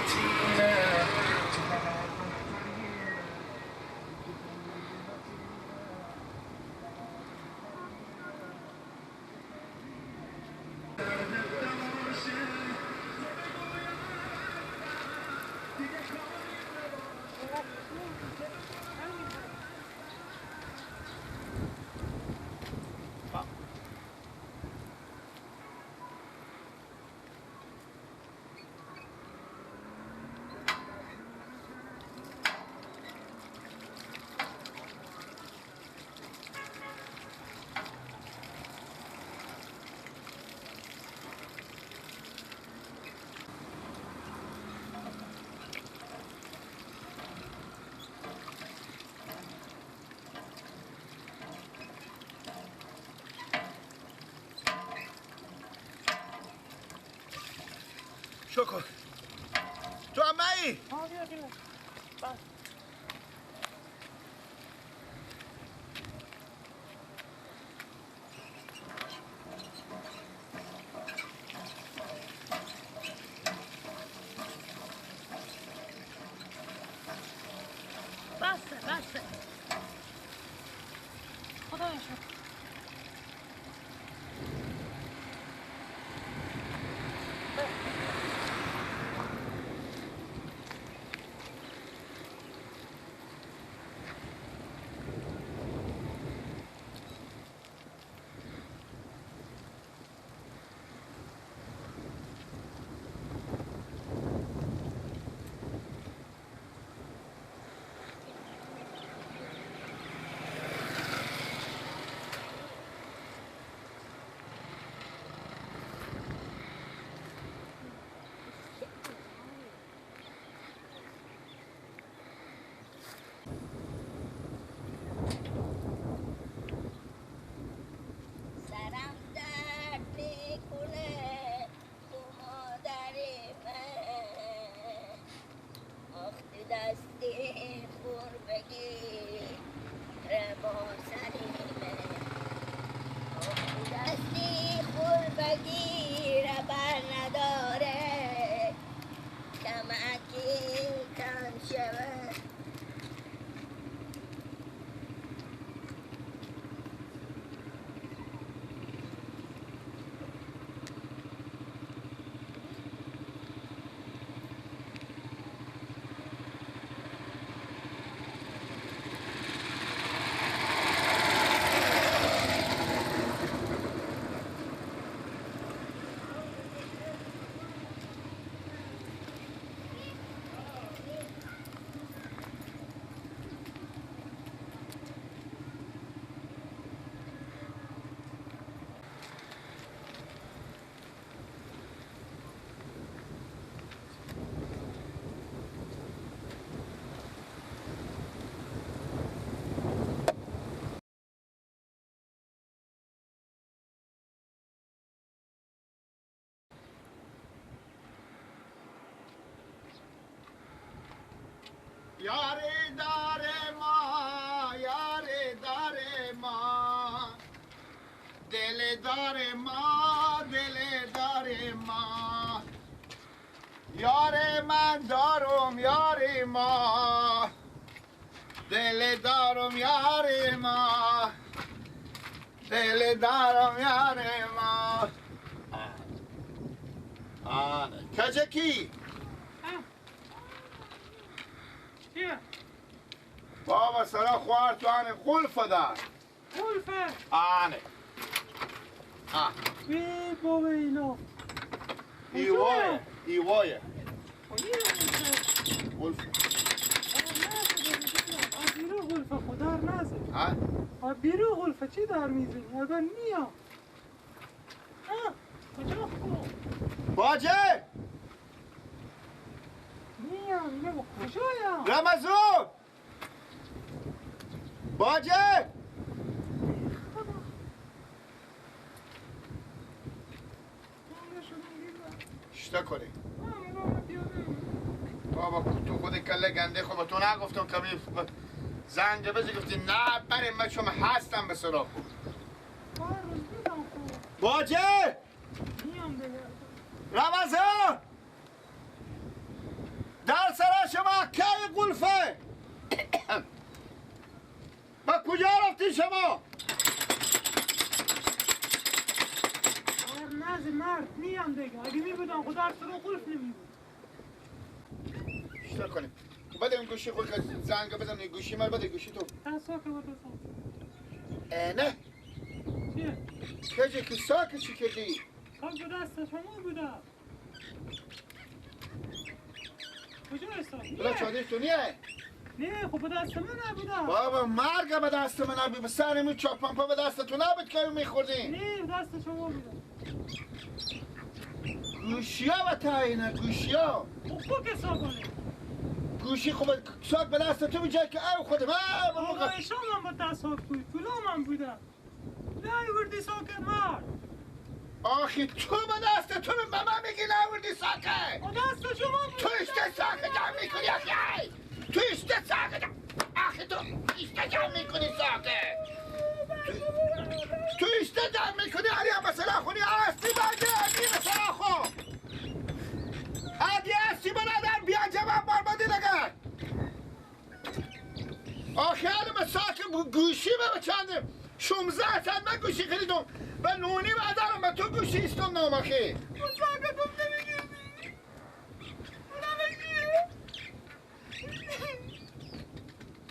متینه. شکر تو هم مایی؟ بیا بیا بس. بسه بسه خدایا شکر. یاری دار ما، یاری دار ما، دل دار ما، دل دار ما، یار من دارم یاری ما، دل دارم یاری ما، دل دارم یاری ما. آه کجکی؟ بابا سرا خوار تو آنه قلفه دار. قلفه؟ آنه. آه. بی بابا اینا. ایوایه ایوایه. قلفه. بیرو قلفه خدا نزد. ها؟ بیرو قلفه چی دار میزنی؟ اگر نیا. ها؟ کجا خو؟ باجه! نیا اینا با کجایا؟ رمضان! باجه! شتا کنی؟ بابا تو خود کله گنده خب تو نگفتم که زنگ بزنی گفتی نه بریم من شما هستم به سراغ. باجه! رمضان! شما کی قلفه؟ با کجا رفتی شما؟ ناز مرد نیم دیگه، اگه می بودم خدا رو قلف نمی بود. چطور کنیم؟ بده این گوشی خود که زنگ بزن، این گوشی من بده گوشی تو. ساکه بده ساکه. نه. چیه؟ کجا که ساکه چی کردی؟ ساک به دست شما بوده. کجا ساک؟ بلا چادر تو نیه؟ نه خب به دست من نبوده. بابا مرگ به دست من نبود، به سر می چاپ به دست تو نبود که میخوردیم. نه به دست شما بوده. گوشیا و تعیینه گوشیا. خب که ساکانه. گوشی خب ساک به دست تو میجای که او خودم بابا شما با دست ساک بود، پولام هم بوده. نه وردی ساک مرد. آخی تو به دست تو به من میگی نوردی ساکه. دست شما بود. تو اشته ساکه جمع میکنی آخی. تو اشته ساکه جمع. آخی تو اشته جمع میکنی ساکه. تو اشته جمع میکنی علی هم مثلا خونی هستی باید علی مثلا خون. اگه هستی برادر بیا جواب بار بده دیگه. آخی علی به ساکه گوشی به چنده 16 ساعت من گوشی خریدم و نونی بردارم به تو گوشی ایستم نام آخی. ساکتم نمیگیری.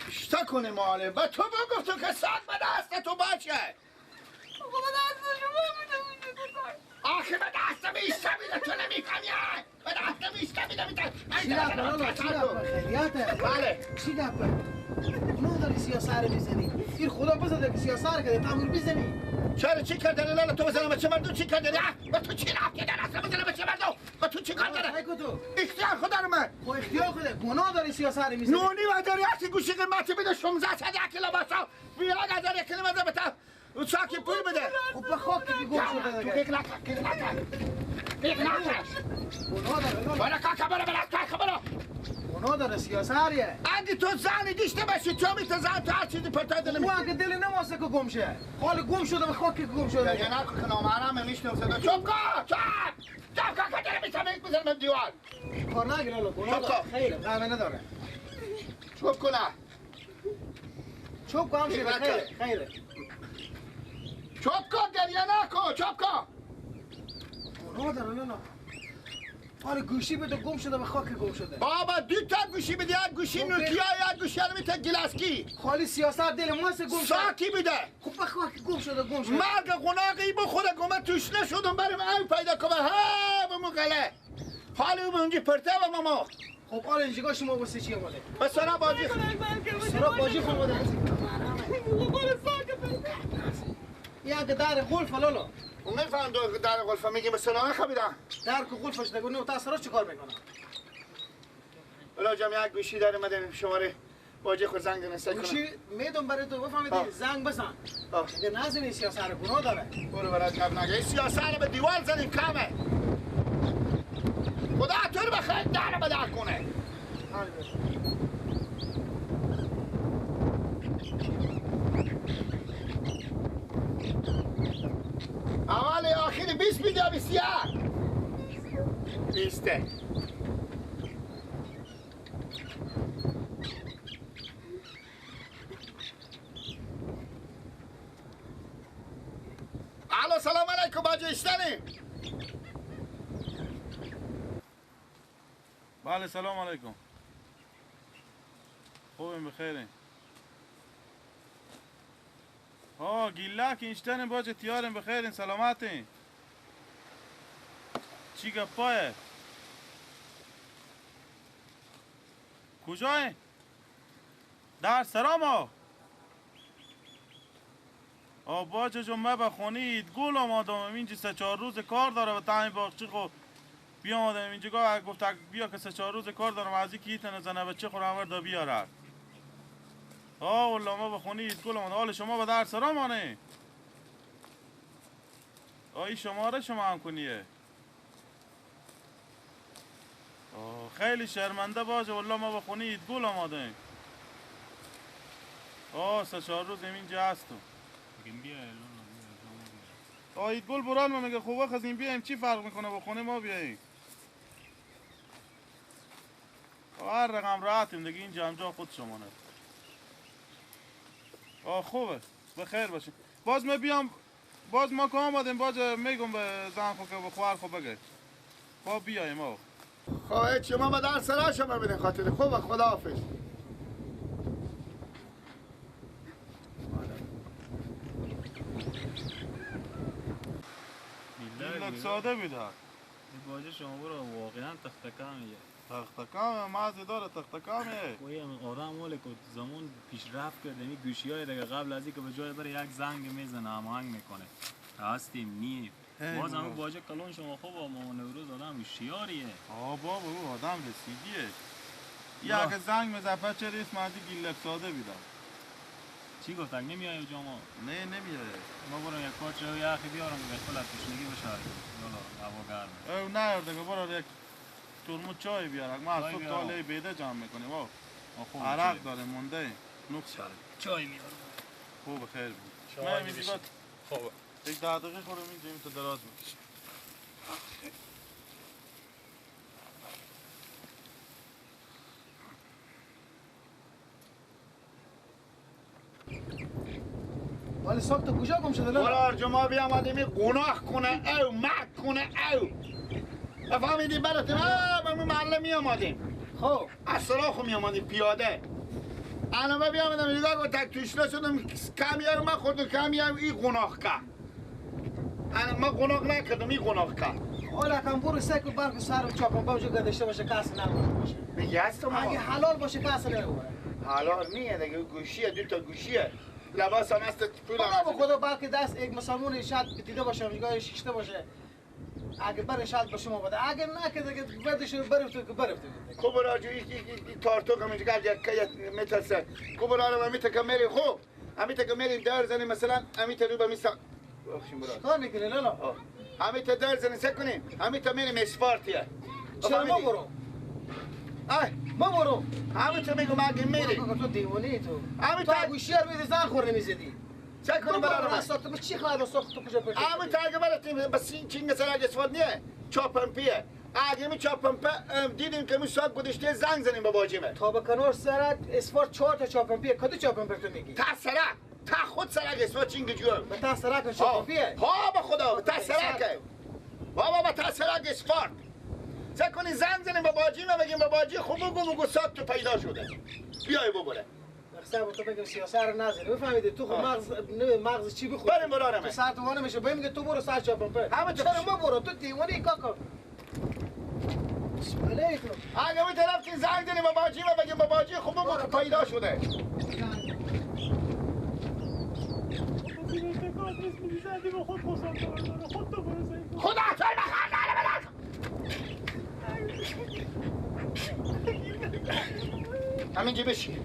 اشتا کنه ماله به تو بگفتم که ساک به دست تو باشه. آقا به دست شما بوده. آخه به دستم ایستا میده تو نمیفهمی. به دستم ایستا میده. چی گپه لالا؟ چی گپه؟ خیریته؟ بله چی گپه؟ گناه داری سیاه سر میزنی. این خدا بزنه که سیاه سر کرده تمور میزنی. چرا چی کرده لالا تو بزنم چه مردم چی کرده؟ به تو چی رفتی در اصلا بزنم چه مردم؟ به تو چی کار داره؟ تو اختیار خدا رو من. خب اختیار خدا گناه داری سیاه سر میزنی. نونی و داری اصلا گوشی قیمتی بده 16 صد یک لباسا بیا نداری یک لباسا بده ساکی پول بده. خب به خاک که گم شده دیگه. تو یک نکن یک نکن یک نکن. گناه داره لالا. برو کاکا برو برو کاکا برو. گناه داره سیاه سریه. اگه تو زنی دیشته باشی تو می تو زن تو هر چیزی پرتا دل می. اگه دل نماسه که گم شه. حال گم شده به خاک که گم شده. یه نکن که نامحرم میشنم صدا. چوب کن چوب چوب کن که دل میشم یک بزنم دیوار. کار نگیر لالا گناه داره. خیلی قهوه نداره. چوب کنه. چوب کن شده خیره خیره. چوب کن گریه نکن چوب کن. گناه داره لالا. آره گوشی بده گم شده به خاک گم شده. بابا دو تا گوشی بده، یک گوشی نوکیا یک گوشی تا گلاسکی. خالی سیاست دل ماست گم شده. ساکی بده. خب به خاک گم شده گم شده. مرگ قناقی بخوره گم توش نشدم بریم ای پیدا کنم ها به مقله. حالی او به اونجا پرته و ماما. خب آره اینجا شما واسه چی اومده؟ مثلا باجی سرا باجی خانواده. یک در قلف لالا. اون میفهم در قلف میگی مثلا نخبیدم. در که قلفش نگو نه تا سرا چیکار میکنه؟ ولی جام یک گوشی داره مده شماره باجی خود زنگ نسته کنه. گوشی میدم برای تو بفهمیدی زنگ بزن. دیگه نزنی سیاست رو گناه داره. برو برای جب نگه سیاست رو به دیوار زدیم کمه. خدا تو رو بخیر در به در کنه. اول آخر 20 میده 21 20. الو سلام علیکم باجی اشتنی. بله سلام علیکم. خوبیم بخیریم. ها گیلک اینشتن باجه تیاریم بخیرین سلامتین. چی گپایه؟ کجایین؟ در سرام ها. باجه جون من به خونه ایدگل آمادم اینجا 3-4 روز کار داره و تعمین باغچه خو بیامدم اینجا گفت بیا که 3-4 روز کار دارم از اینکه ایتن زنه بچه خور آورد بیاره. آه والله ما به خونه ایدگل آمدم. حال شما به در سرام آنه. آه این شماره شما هم کنیه. آه خیلی شرمنده باشه والله ما به خونه ایدگل آمدیم. آه 3-4 روز اینجا هستم. آه ایدگل بران ما میگه خوبه خزیم بیایم چی فرق میکنه با خونه ما بیاییم. هر رقم راحتیم دیگه اینجا همجا خود شمانه. آه خوبه بخیر باشین. باز ما بیام باز ما که آمدیم باز میگم به زن خو که به خواهر خو بگه. خب بیایم آقا. خب شما به در سرا شما بدین خاطر خوبه خداحافظ. بیلک ساده بیده. باجه شما برو واقعا تخته کامیه. تخته کامیه مازی داره تخته کامیه. وی آدم ولی که زمان پیشرفت کرده می گوشی های دیگه قبل از اینکه به جای بره یک زنگ میزنه هماهنگ میکنه. هستیم نیم. باز هم باجه کلون شما خوب ما نوروز آدم هوشیاریه. آه بابا او آدم رسیدیه. یک زنگ میزنه چه ریس مازی گیلک ساده بیده. چی گفت؟ نمیای جا ما؟ نه نمیای. ما برم یک پارچه یخی بیارم به خودت تشنگی بشه. یالا هوا گرمه. او نه دیگه برو یک ترمز چای بیار. ما از صبح تا حالا بیده جمع میکنیم. آه عرق داره مونده. نقص داره. چای میارم. خوب خیر بود. چای می‌دید. خوبه. یک 10 دقیقه خورم اینجا تو دراز میکشیم. ولی ساک تو کجا گم شده؟ برار جمعه بیامدیم گناه کنه او مرگ کنه او افهمیدی براتیم به محله می آمدیم. خب از سراخ می آمدیم پیاده. الان بیامدم نگاه کن تک توشله شدم کمی هم من خوردم کمی هم این گناه که الان من گناه نکردم این گناه که حالا کم برو سک و برف سر چاپم باشه گذشته باشه کس نبوده باشه. میگه هستم اگه حلال باشه کس نبوده. حلال نیه دیگه گوشیه دو تا گوشیه لباس هم هست پول هم خدا خدا بلکه دست یک مسلمان شاید دیده باشه نگاه شیشته باشه اگه بر شاید به شما بده اگه نه که دیگه بدش برفت که برفت. خب راجو این تارتوک هم اینجا یک متر سر خب برا میته که میری خوب همیته که میریم در زنی مثلا همیته رو به میسا بخشیم برا کار میکنی لالا همیته در زنی سه کنیم همیته میریم اسفارتیه. چرا ما برو؟ ای ما برو همیته میگم اگه میری تو دیوانه تو همیته گوشی رو میدی زن خور نمیزدی چه کنیم برا من ساخت تو چی خواهد ساخت تو کجا پرتی همیته اگه براتیم بس این چینگ سر اسفارت نیه چاپمپیه اگه می چاپمپه دیدیم که می ساک گذاشته زنگ زنیم به باجیمه تا به کنار سرت اسفارت 4 تا چاپمپیه کدو چاپمپه تو میگی تا سرک تا خود سرک اسفارت چینگ جو به تا سرک چاپمپیه ها به خدا به تا سرک بابا به تا سرک اسفارت سعی کنی زنگ زنیم به باجیمه بگیم به باجی خوب بگو بگو ساک تو پیدا شده بیای ببره. صاحب تو بگم سیاست رو نزنی بفهمیدی تو خب مغز نه مغز چی بخوری بریم برارم تو سر تو وانه میشه بهم میگه تو برو سر چاپمپه همه چرا ما برو تو دیوانه کاکا بسم الله تو اگه می طرف زنگ زنیم به باجی و بگیم به باجی خوب بگو که پیدا شده. خدا توی بخیر داره همینجا بشی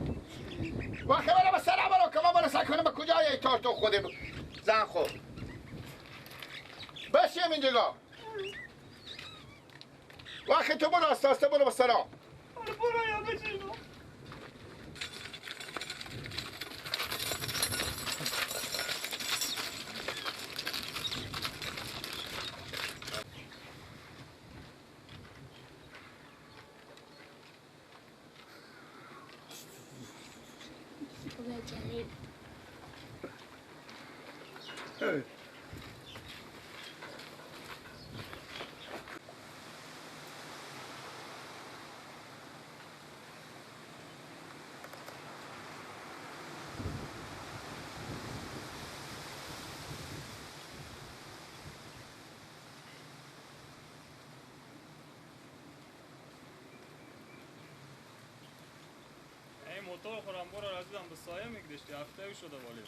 وقتی برو به سر برو که ما برو سر کنم به کجای ای تار تو خودم زن خود بشیم اینجا وقتی تو برو آسته آسته برو به سرا برو یا بشیم. موتور خورم برو عزیزم به سایه میگدشتی هفته شده والی.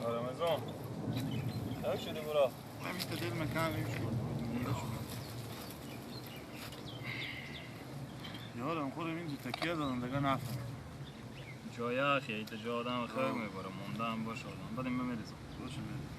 رمضان خیلی شدی برا همین دل مکان شد مونده شد یارم خودم اینجا تکیه دادم دیگه نفهمیدم. جای اخی ایت جا آدم خیلی میبره مونده هم باشه آدم بعد این میریزم. باشه میریزم.